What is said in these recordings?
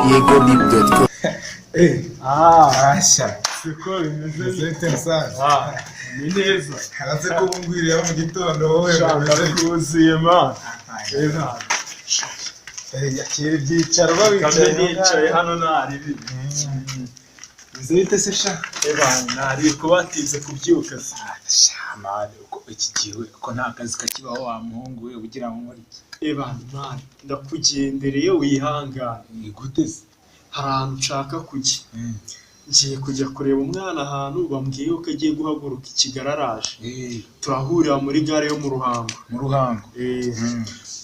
YegoBip.com. Ah, Asha, siko bimeze meze bite? bite musaza? Ah, ni neza. Hanze ko bungwiriye mu gitondo wowe Shaka bimeze bite? kuzuye man. Eva, Yakira ibyicaro babicaye. kambe nicaye hano ntari bibi. Meze bite se sha? Eva, ntari kubatinze kubyuka se. Sha man, uko iki gihe ko nta kazi kakibaho wa muhungu we, ugira ngo nkore iki? Eva, man, ndakugendereye wihangane. Ni gute se? Hari ahantu nshaka kujya. Ngiye kujya kureba umwana ahantu bambwiye ko agiye guhaguruka i Kigali araje. Turahurira muri gare yo mu Ruhango. Mu Ruhango. Eh,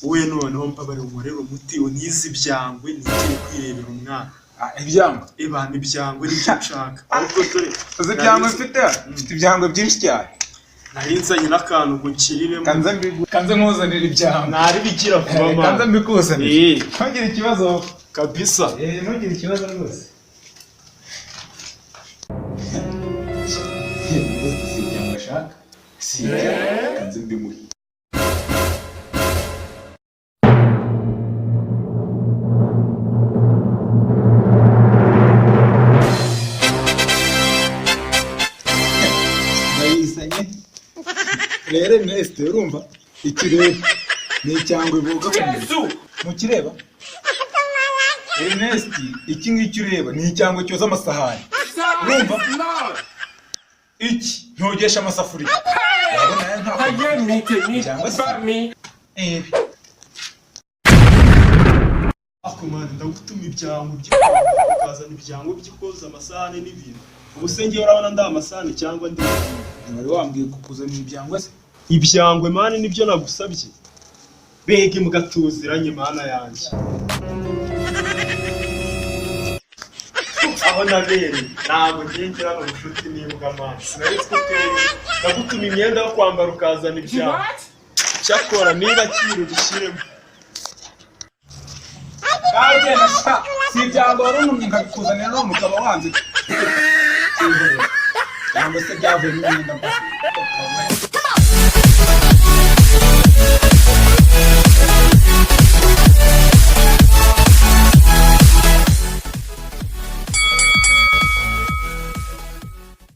we noneho mbabarira unkorere umuti unize ibyangwe nigire kwirebera umwana. Ah, ibyangwe. Eba, ibyangwe nibyo nshaka. Ariko dore Uzi ibyangwe mfite? Mfite ibyangwe byinshi cyane. Nari nzanye n'akantu ngo nshyiriremo. Kanze mbigu. Kanze nkuzanira ibyangwe. Ntari bigira vuba Kanze man. mbikuzanire. Eh, Ntugire ikibazo. kabisa. Ntugire ikibazo rwose. Si ibyangwe ashaka. Si ibyangwe. Kanze mbimuhe. Ndayizanye. Rero Ernest, urumva iki rero ni icyangwe boga ku mubiri. Ntukireba? Ernest, iki ngiki ureba ni icyangwe cyoza amasahani. Urumva? Iki ntogesha amasafuriya. Urabona aya nta cyangwa se ibi. Ako man, ndagutuma ibyango by'ikoza ukazana ibyango by'ikoza amasahani n'ibintu. Ubu se ngewe urabona ndi amasahani cyangwa ndi Wari wambwiye kukuzanira ibyangwe se? ibyangwe man nibyo nagusabye. Bege mugatuziranye mana yanjye. Aho nabereye ntabwo ngiye ngirana ubucuti n'imbwa man. Sinari nzi ko uteye. Ndagutuma imyenda yo kwambara ukazana ibyango. Cyakora niba kiri ugishyiremo. Kagenda sha, si ibyangwe wari untumye nkabikuzanira none ukaba wanze. Cyangwa se byavuyemo imyenda gusa.